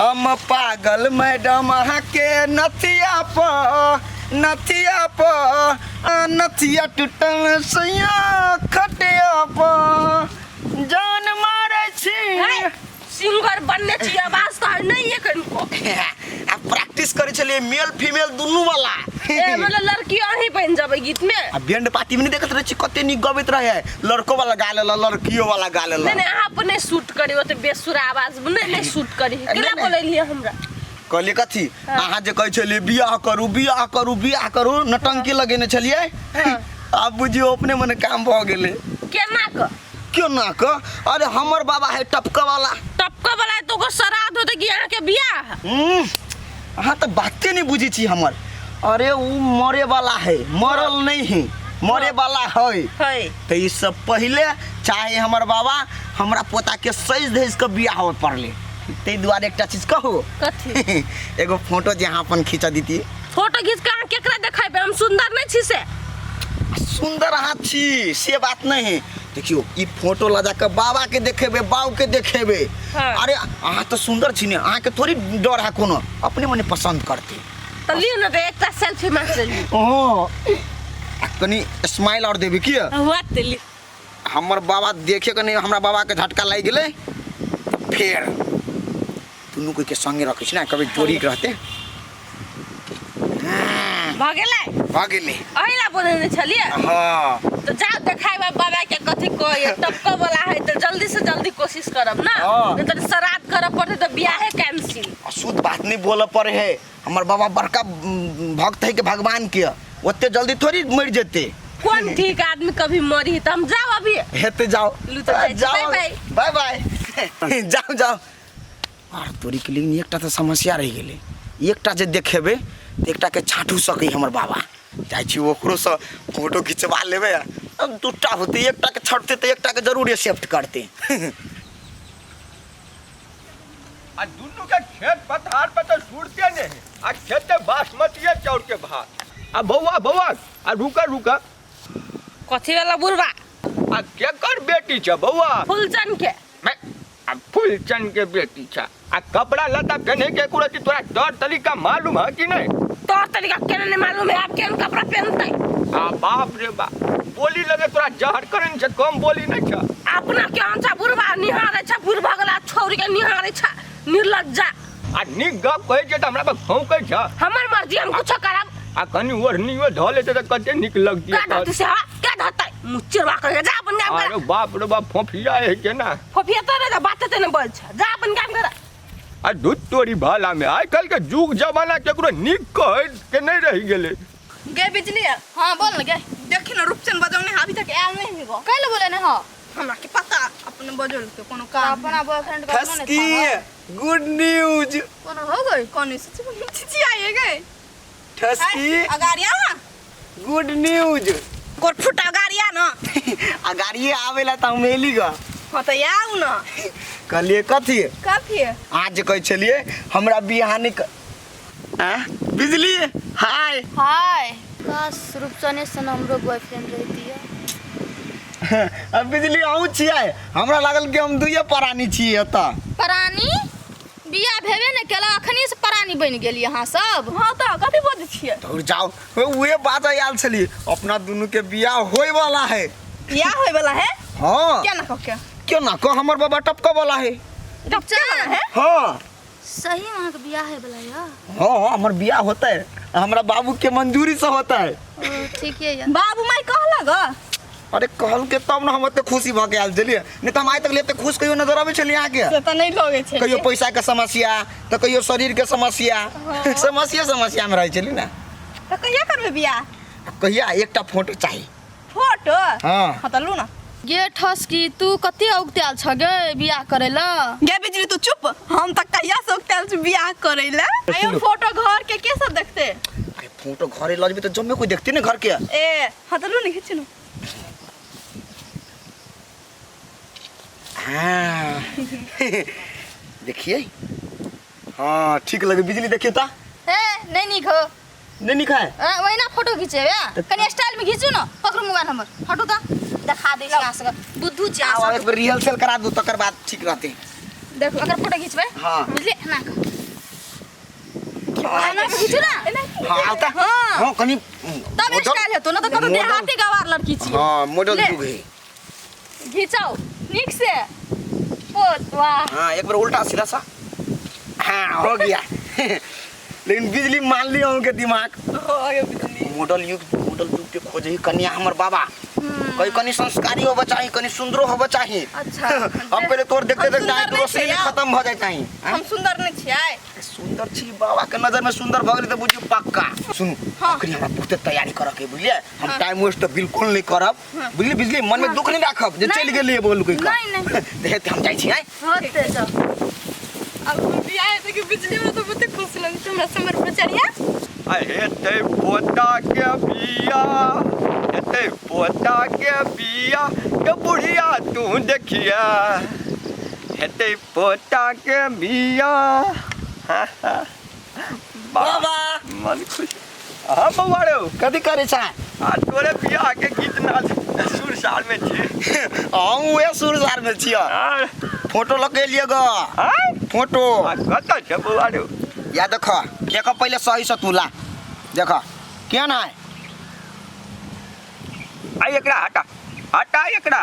हम पागल मैडम अहाँके नथिया पर, नथिया पर, आ नथिया टूटल सैया खटिया पर जान मारै छी। है, सिंगर बनने छी, आवाज तऽ नहीं है कनको। आ प्रैक्टिस करै छलियै मेल फीमेल दुनू वाला। ए मतलब लड़की अहीं बन जाबे गीत में। आ बैंड पार्टी में नहीं देखत रहै छी कते नीक गबैत रहे, लड़को वाला गा लेलक लड़कियो वाला गा लेलक। नहीं नहीं, अहाँ पर नहीं सूट करी, ओते बेसुरा आवाज में नहीं, नहीं सूट करी। नहीं, केना नहीं। बोललियै हमरा? कहलियै कथी? अहाँ जे कहै छलियै बियाह करू बियाह करू बियाह करू, नटंकी लगेने छलियै। आब बुझियौ अपने मने काम भऽ गेलै। केना क? केना क? अरे हमर बाबा है टपका वाला। टपका वाला है तो ओकर श्राद्ध होतै कि अहाँके बियाह? अहाँ तऽ बाते नहि बुझै छी हमर। अरे उ मरे वाला है, मरल नहीं है, मरे वाला है। है। तऽ ई सब पहिले चाहे हमर बाबा हमरा पोता के सज धज के बियाह होय पड़ले, ताहि दुआरे एकटा चीज कहू। कथी? एगो फोटो जे अहाँ अपन खींच दीती। फोटो खींच के अहाँ केकरा देखेबै? हम सुंदर नहीं छी से? सुंदर अहाँ छी से बात नहीं है। देखियो ई फोटो लऽ जाके बाबा के देखेबे, बाऊ के देखेबे। अरे अहाँ तऽ सुंदर छी ने, अहाँ के थोड़ी डर है कोनो, अपने मने पसंद करते। तऽ लियौ ने तऽ एकटा सेल्फी मारि लेली। हाँ, आ कनी स्माइल और देबे की? हुआ तऽ लियौ। हमर बाबा देखे के नहीं, हमरा बाबा के झटका लागि गेलै। फेर दुनू कोई के संगे रखै छी ने, कभी जोड़ी के रहते। भऽ गेलै? भऽ गेलै। अही ला बोलेने छलियै? हाँ। तऽ जाउ देखायब बाबा के कथी कहैया, टपकऽ वाला है तऽ जल्दी से जल्दी कोशिश करब ना, हाँ। नहीं तऽ श्राद्ध करऽ पड़तै तऽ बियाहे कैंसिल। अशुद्ध बात नहीं बोलऽ पड़े है, हमर बाबा बड़का भक्त है के भगवान के, ओते जल्दी थोड़ी मर जेते। कोन ठीक आदमी कभी मरी तऽ हम जाउ अभी। हेते जाओ। लू तऽ जाइ छी। जाओ। बाय बाय। बाय बाय। जाओ जाओ। आर तोरी के लेकिन एकटा तऽ समस्या रहि गेलै, एकटा जे देखेबै तऽ एकटा के छाँटू सकै हमर बाबा। जाइ छी ओकरोसँ फोटो खिचबा लेबै, अब दूटा होतै, एकटा के छाँटतै तऽ एकटा के जरूर एक्सेप्ट करतै। आ दुनू के खेत पथार पर तऽ सुरते नहि है, आ खेते बासमतीये चाउर के भात। आ बौआ बौआ, आ रुका रुका। कथी वाला बुढ़बा? आ केकर बेटी छ बौआ? फूलचन के। मैं, आ फूलचन के बेटी छ। आ कपड़ा लत्ता पहने के एको रत्ती तोरा तौर तरीका मालूम है कि नहीं? तौर तरीका केना नहीं मालूम है, आप केहन कपड़ा पहनते? आ बाप रे बाप, बोली लगे तोरा जहर करन छ, कम बोली नहीं छ। अपना केहन छ बुढ़बा निहारे छ, बुढ़बा गला छोरी के निहारे छ, निर्लज्जा। आ नीक गप कहै छै तऽ हमरा पर भौंकै छ। हमर मर्जी, हम कुछो करब। आ कनी ओढ़नियो धऽ लेतै तऽ कते नीक लगतियै। का धरती से हवा का धरतै? मुँह चिरवा कर जा अपन काम कर। अरे बाप रे बाप, फोफिया है केना? फोफिया तो नहीं, बात ते नहीं बोल छ, जा अपन काम कर। आ दूध तोरी भाला में आइ काल्हि के जुग जमाना केकरो नीक कहै के नहीं रहि गेलै। गे बिजली। हाँ बोल न गे। देखी न रूपचंद बजौने अभी तक आयल नहीं है गो। कैले बोले ने? हाँ हमरा के पता, अपने बजौल के कोनो काम। अपना बॉयफ्रेंड के अपनो नहीं ठसकी था। Good news. कोनो हो गई? कोन सोची चीची आई गई। ठसकी अगाड़िया ना। Good news. कोर फुट अगाड़िया ना। अगाड़िए आवेला त हम एली ग। हाँ त आउ ना। कहलिए कथी? कथी? आज जे कहै छलिए हमरा बियाह नहीं आ बिजली हाय। हाय। काश रूपचने सन हमरो बॉयफ्रेंड रहती है। अब बिजली अहूँ छियै, हमरा लागल कि हम दुइये प्राणी छियै एतऽ। प्राणी? बियाह भेबे ने केला, अखनी से प्राणी बनि गेली अहाँ सब। हाँ तऽ कथी बजै छियै? दूर जाओ, उहे बात आयल छली, अपना दुनू के बियाह होय वाला है। बियाह होय वाला है? हाँ। क्या ना कह के? क्यों ना कह, हमर बाबा टपका वाला है। टपके वाला है? हाँ। सही में अहाँके बियाह होय वाला है? हाँ, हमर बियाह होता है, हमरा बाबू के मंजूरी से होता है। ओ, ठीक है यार। बाबू माई कहलक ग? अरे कहल के तब ना हम एते खुशी भऽ के आयल छलियै, नहीं तऽ हम आइ तक एते खुश कहियो नजर अबै छलियै अहाँके? से तऽ नहीं लगै छै। कहियो पैसा के समस्या तऽ कहियो शरीर के समस्या, समस्या समस्या में रहै छली ना। तऽ कहिया करबै बियाह? कहिया? एकटा फोटो चाही। फोटो? हाँ। हाँ तऽ लू ना। गे ठसकी, तू कते औगतायल छ गे बियाह करै ला? गे बिजली तू चुप, हम तऽ कहिया से औगतायल छी बियाह करै ला। आयो फोटो घर के के सब देखते? अरे फोटो घरे लऽ जेबै तऽ जम्मे कोई देखते ने घर के। ए हाँ तऽ लू ना, खींचू ना। हाँ। देखिए। हाँ ठीक लगे बिजली, देखिए ता। ए नहीं नीक हो। नहीं नीक है? वही ना फोटो खींचेबे, कनी स्टाइल में खींचू ना। पकड़ू मोबाइल हमर, हटू ता देखा दे छी अहाँ सबके, बुद्धू छी अहाँ आओ, सब। एक बेर रिहर्सल करा दू तकर बाद ठीक रहते। देखो अगर फोटो खींचबे। हाँ। बुझलिए ना? एना घिचू ना। हाँ आता। हाँ। हाँ कनी तब स्टाइल हेतौ ना, तऽ कतौ देहाती गवार लड़की छी। हाँ मॉडल ले। युग है। घिचाउ नीक से। पोज वाह। हाँ एक बार उल्टा सीधा सा। हाँ हो गया। लेकिन बिजली मान लियो उनके दिमाग। हो गयो बिजली। मॉडल युग, मॉडल युग के खोजे ही कन्या हमर बाबा। कहीं कनी संस्कारी होबे चाही, कनी सुंदरो होबे चाही। अच्छा। हम पहले तोर देखते हम देखते सुंदर आँख नहीं रोशनी छियै। खत्म भ जाय चाही। हम सुंदर नहीं छियै। सुंदर छी बाबा के नजर में सुंदर भ गेली त बुझियो पक्का। सुनू हाँ। अखनी हमरा बहुते तैयारी करऽ के बुझलियै। हम टाइम वेस्ट त बिल्कुल नहीं करब बुझलियै। बिजली मन में दुख नहीं राखब जे चलि गेलियै बोलू कहि नहीं, नहीं। देख हम जाइ छी आँय। होते जाओ। अब हम बियाह हेतै कि बिजली हमरा तऽ बहुते खुश लगै छै, हमरा समर पर चढ़िया। आ हेतै पोता के बिया, हेतै पोता के बिया के बुढ़िया तू देखिया, हेतै पोता के बिया। बाबा मन खुश। हाँ बौआ रौ। कथी करै छै? आ तोरे बियाह के गीत नाद सुर सार में छी। हम उहे सुर सार में छियै। आर फोटो लऽ के एलियै ग। आय? फोटो। आ कतऽ छै बौआ रौ? या देख, देख पहिले सही से तू ला। देख केहन है? आ एकरा हटा, हटा एकरा।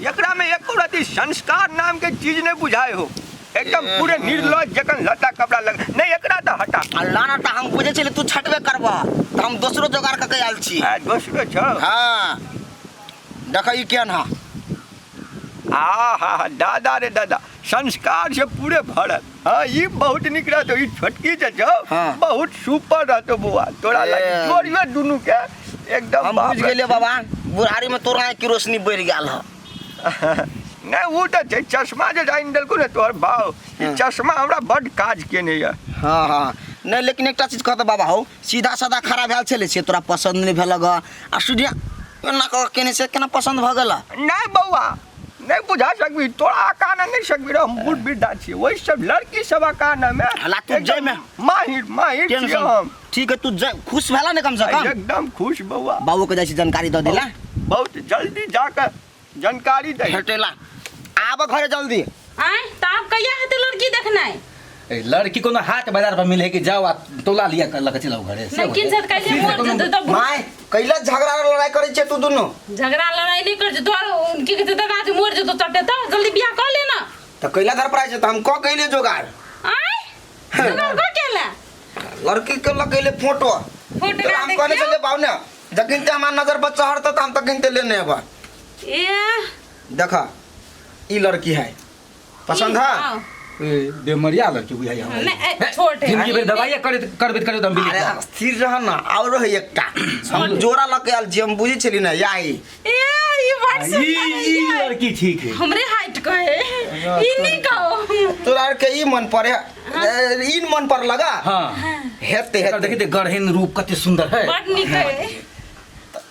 एकरा में एको रति संस्कार नाम के चीज नहीं बुझाए हो, एकदम पूरे निर्लज जखन लता कपड़ा लग नहीं। एकरा तो हटा। आ लाना त हम बुझे छली तू छटबे करबह त हम दोसरो जोगाड़ क के आयल छी। आ दोसरो छौ? हाँ देख ई केहन है। आ हा हा दादा रे दादा, संस्कार से पूरे भरल। हाँ ई बहुत निक रहतो, ई छोटकी जे छौ हाँ। बहुत सुपर रहतो बौआ। तोरा ए। लग जोड़ियो दुनू के एकदम। हम बाप बुझ रे। गेलियै बाबा, बुढ़ारी में तोरा आँखि के रोशनी बढ़ि गेल ह। नहीं वो तो छै, चश्मा जे आनि देलको ने तोहर बाउ, ई हाँ। चश्मा हमरा बड काज केने यऽ। हाँ हाँ नहीं लेकिन एकटा चीज कहत बाबा हौ, सीधा साधा खड़ा भेल छलै से तोरा पसंद नहीं भेल ग, आ सीधे एना कऽ केने से केना पसंद भऽ गेल? नहीं बौआ नहीं बुझा सकबी, तोरा अकान नहीं सकबी रे, हम बूढ़ वृद्धा छी, ओहि सब लड़की सब अकान में हला तू एकदम जाय में। माहिर माहिर छी टेंशन। हम। ठीक है तू जाय, खुश भेला ने कम से कम? एकदम खुश बौआ। बाबू के जाइ छी जानकारी दऽ दिला। बहुत जल्दी जाकर जानकारी दे। भेटेला आब घरे जल्दी। आय त आब कहिया हेतै लड़की देखनाइ? ए, लड़की कोनो हाट बाजार पर मिले कि जाओ आ तोला लिया कर लके चलाओ घरे से। नहीं किन से कैसे मोर जेतै तब। My कैला झगड़ा लड़ाई करै छै तू दुनू? झगड़ा लड़ाई नहीं कर, तोहर की कहै छै दादा जे मोर जेतौ चटे त जल्दी बियाह कर ले ना। त कैला धर पड़ाइ छै त हम क कैले जोगाड़? आय जोगाड़ क केला? लड़की के लगैले फोटो। फोटो तो हम कहने छलियै बाबू ने, जखन ते हमार नजर पर चढ़त त हम तखन ते लेने अबा। ए देख ई लड़की है, पसंद है? हाँ। ए, बेमरिया लड़की बुझाइ हमरा। नहीं, ए, छोट है। जिंदगी भर दवाइये करैत करबैत करैत हम बिलि अरे स्थिर रह ना, और रह एकटा हम जोड़ा लके आयल छी, हम बुझै छली ना याही। ए ई बड़ ई सुंदर ई है। लड़की ठीक है। हमरे हाइट के है, ई नहीं कहो। तोरा आर के ई मन पर है, ई मन पर लगा। हाँ। हेते एकर हेते। देखी ते गढ़ेन रूप कते सुंदर है। बड़ नीक है।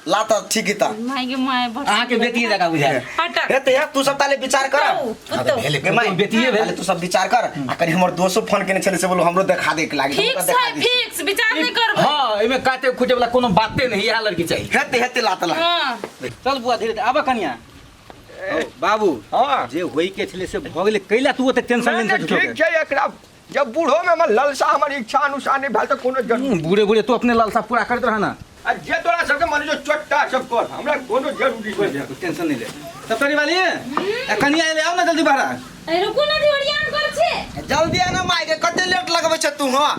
ला त ठीक है त। माय गे my बड़ अहाँ के बेटी जका बुझाय। हटक। हेते हे तू सब ताले विचार कर। हाँ, त भेले, गे my, बेटिए भेले। ताले तू सब विचार कर, आ कनी हमर दोसो फोन केने छले से बोलू हमरो देखा दे के लागी। फिक्स है, फिक्स विचार नहीं करबै। हाँ, एमे काटे खुटे वाला कोनो बाते नहीं, इहा लड़की चाहिए। हेते हेते ला त ला। हाँ। चल बुआ धीरे आबा कनिया। बाबू हाँ। जे होई के छले से भ गेलै, कैला तू ओते टेंशन नहीं, लेने नहीं, छो? ठीक छै। एकरा जब बूढ़ो में हमर ललसा हमर इच्छा अनुसार नहीं भेल त कोनो जरूरी। बूढ़े बूढ़े तू अपने ललसा पूरा करैत रह ना। आ जे तोरा सबके मन जो चोट्टा सब कर, हमरा कोनो जरूरी नहीं। टेंशन नहीं ले। तब वाली ए कनिया ले आओ ना जल्दी बाहर। ए रुकू ना, ओरियान कर छे। जल्दी आ ना माय के, कते लेट लगबै छै तू? हां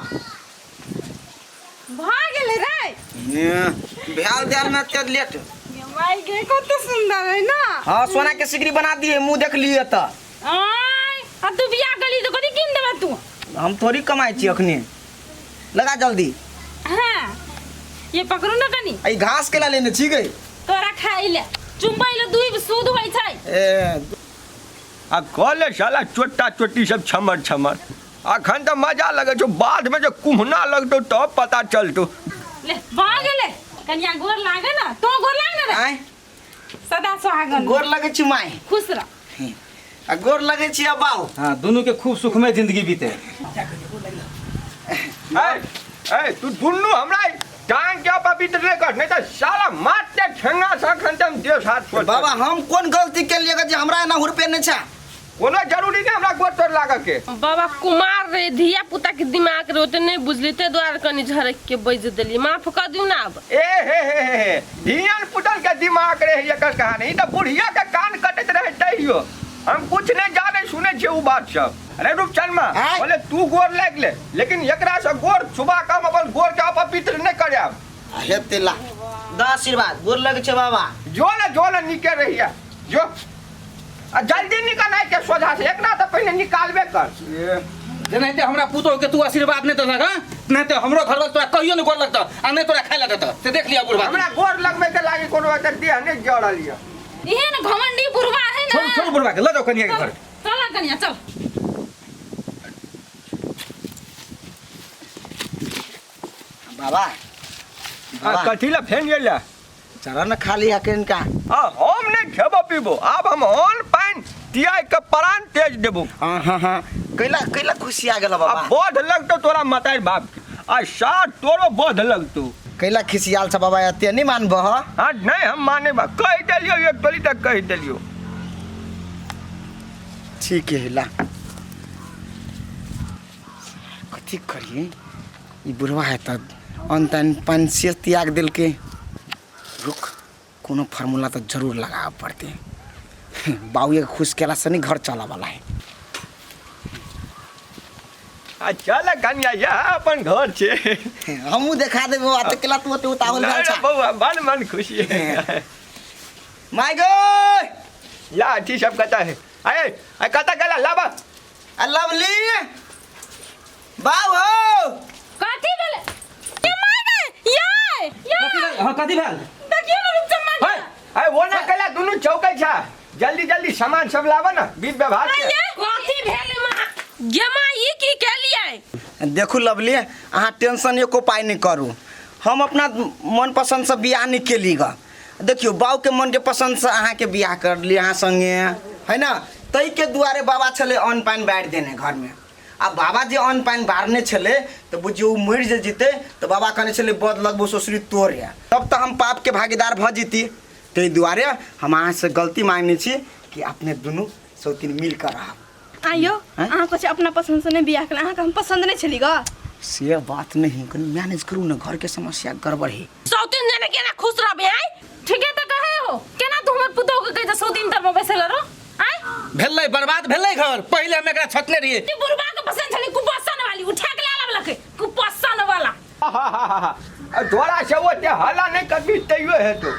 भ गेलै रे। भेल देल में एते लेट। माय गे कते सुंदर है ना। हां सोना के सिकरी बना दिए, मुंह देख लिए त। आय अब तू बियाह कली तो कथी किन देबा तू? हम थोड़ी कमाई छी अखनी, लगा जल्दी। हां ये पकड़ू ना कनी। ई घास केला लेने छी गई? तोरा खाइ ले चुम्बै ले दुई सूद होइ छै। ए आ कहले साला चोट्टा चोट्टी सब छमर छमर, अखन त मजा लगै छौ, बाद में जे कुम्हना लगतौ तब पता चलतौ। ले भ गेलै कनिया, गोर लागे ना तो गोर लाग ना रे। आय सदा सुहागन। गोर लगै छी my. खुश रह। आ गोर लगै छी बाबू। हाँ दुनू के खूब सुखमय जिंदगी बीते। ए ए तू दुनू हमरा टांग के पवित्र नहीं कर, नहीं तो साला मारते ठेंगा से अखन त हम देश हाथ छोड़। बाबा हम कोन गलती के लिए जे हमरा एना हुरपे नहीं छै? कोनो जरूरी नहीं हमरा गोर तोर लागऽ के। बाबा कुमार रे धिया पुता के दिमाग रे ओते नहीं बुझली ते द्वार कनी झरक के बैज देली, माफ कर दियो ना अब। ए हे हे हे हे धियन पुतल के दिमाग रहे एकर कहानी, ई त बुढ़िया के कान कटैत रहे तैयो हम कुछ नहीं जाने सुने छियै उ बात सब। अरे रूपचनमा बोले तू गोर लागि ले, लेकिन एकरा से गोर छुबा के हम अपन गोर के अपवित्र नहीं करायब। हे तेला द आशीर्वाद गोर लगे छे बाबा। जो ने जो ने निके रहिया जो, आ जल्दी निकल आइ के सोझा से, एकरा तऽ पहिने निकालबे कर। जेनाहिते हमरा पुतोह के तू आशीर्वाद नहीं देलक हँ, नहीं तो हमरो घर तोरा कहियो नहीं गोर लगता आ नहीं तोरा खाए ला देता, से देख लिया बुढ़वा। हमरा गोर लगबे के लागी कोनो एकर देह नहीं जड़ल यऽ। इहे न घमंडी बुढ़वा है ना। छोड़ छोड़ बुढ़वा के, ल जाओ कनिया के घर। चल कनिया चल। बाबा, बाबा। कथी ला फेन गेला? चरण खाली है किनका? आ, हम नहीं खेबो पीबो, आब हम अन्न पानि तियाग के प्राण तेज देबो। हाँ हाँ हाँ कैला कैला खुशी आ गेल बाबा। आ बोध लगतो तोरा मताई बाप के, आ सार तोरो बोध लगतो। कैला खिसियाल छ बाबा, एते नहीं मानबो ह? हाँ नहीं हम माने बा, कह देलियो एक टोली तक कह देलियो। ठीक है ला कथी करिए, ई बुढ़वा है त अन्न पानि से त्याग देलके। रुक कोनो फार्मूला तो जरूर लगाबऽ पड़तै, बाबूए के खुश केला से नहीं घर चला वाला है। आ चल कनिया यह अपन घर छे। हमहूँ देखा देबो बाबा, तऽ केला तू ओते उतावल भेल छा। बौआ बड़ मन खुशी है। My गो ला अथी सब कतऽ है? अरे अरे कतऽ गेला लाबा? आ लवली बाबू हो। कथी भेलै? के मार गए? याय याय। हां कथी भेल? देखियो ना रूपचम्मा के। अरे वो ना केला दुनू चौकै छा, जल्दी जल्दी सामान सब लाबा ना बीच व्यवहार के। कथी भेलै माँ? गे माँ ई की केलियै? देखू लवली अहाँ टेंशन एको पाइ नहि करू, हम अपना मन पसंद से बियाह नहि केली ग। देखियो बाबू के मन के पसंद से अहाँ के बियाह करली अहाँ संगे है ना, ताहि के दुआरे बाबा छलै अन्न पानि बाँटि देने घर में। आ बाबा जे अन्न पानि बाँटने छलै तऽ बुझियौ ओ मरि जे जितै तऽ बाबा कहने छलै बद लगबो ससुरी तोरे, तब तऽ हम पापके भागीदार भऽ जिती। ताहि दुआरे हम अहाँसँ गलती मांगने छी कि अपने दुनू सौतीन मिल कऽ रहब। आइयो अहाँ कुछ अपना पसंद से नहीं बियाह केलहुँ, अहाँके हम पसंद नहीं छली ग। से बात नहीं, कनी मैनेज करू ना, घर के समस्या गड़बड़ है। सौतीन जाने केना खुश रहबे आइ? ठीके तऽ कहै हो, केना तू हमर पुतोह के कहै छ सौतीन तर में बैसल रहो आइ? भेलै बर्बाद भेलै घर, पहिले हम एकरा छटने रहियै। ई बुढ़बा के पसंद छलै कुपोषण वाली, उठा के ला लाबलकै कुपोषण वाला। तोरा से ओते हल्ला नहीं करबी तैयो हेतौ।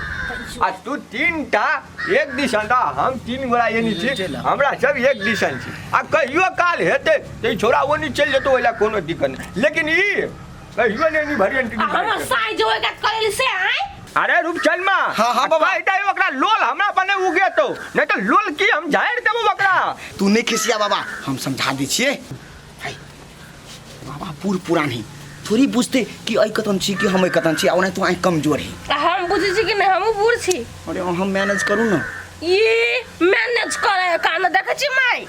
आ तू तीन टा एक दिसन रह, हम तीन गोरा एनी छी, हमरा सब एक दिसन छी। आ कहियो काल हेतै तऽ ई छोरा ओनी चलि जेतौ, ओहि लए कोनो दिक्कत नहि, लेकिन ई कहियो नहि एनी भरि एंट्री आ हमर साई जो एक करेली से आइ। अरे रूपचनमा, हाँ, हाँ, बाबा। कहि दही ओकरा लोल हमरा पर नहि उगेतौ, नहि तऽ लोल की हम झाड़ि देबौ ओकरा। तू नहि खिसिया बाबा, हम समझा दै छियै। भाई बाबा बूढ़ पुरान है, थोड़ी बुझते कि एहि कतन छी कि हम एहि कतन छी, आ ओना तू आँखि कमजोर है। आ हम बुझै छी कि नहि हमहूँ बूढ़ छी। अरे हम मैनेज करू ना। ई मैनेज करे कान देखै छी माई।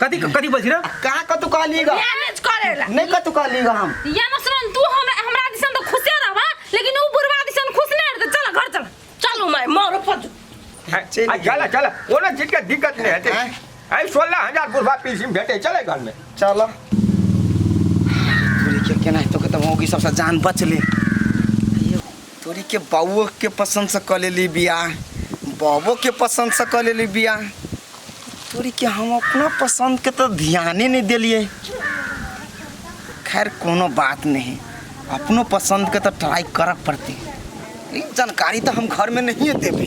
कथी कथी बोल छी रे? कहाँ कतौ कहलियै ग? मैनेज करेला। नहि कतौ कहलियै ग हम। या न सुन, तू हमरा दिसन तऽ खुशे रहबा, लेकिन ऊ बुढ़वा दिसन खुश नहि रहतै। चल घर चल, चलू माई मारो फजू। आ चल चल, कोनो चीज के दिक्कत नहि हेतै। आइ 16,000 बुढ़वा पीसी में भेटै, चले घर में चल। तोरे के केना हेतौ के तऽ मौगी सबसँ जान बचले। तोरे के बाबुओ के पसंद से कऽ लेली बियाह, बाबो के पसंद से कऽ लेली बियाह, तोरे के हम अपना पसंद के तऽ ध्याने नहि देलियै। खैर कोनो बात नहीं, अपनो पसंद के तऽ ट्राई करऽ पड़तै। ई जानकारी तऽ हम घर में नहिए देबै।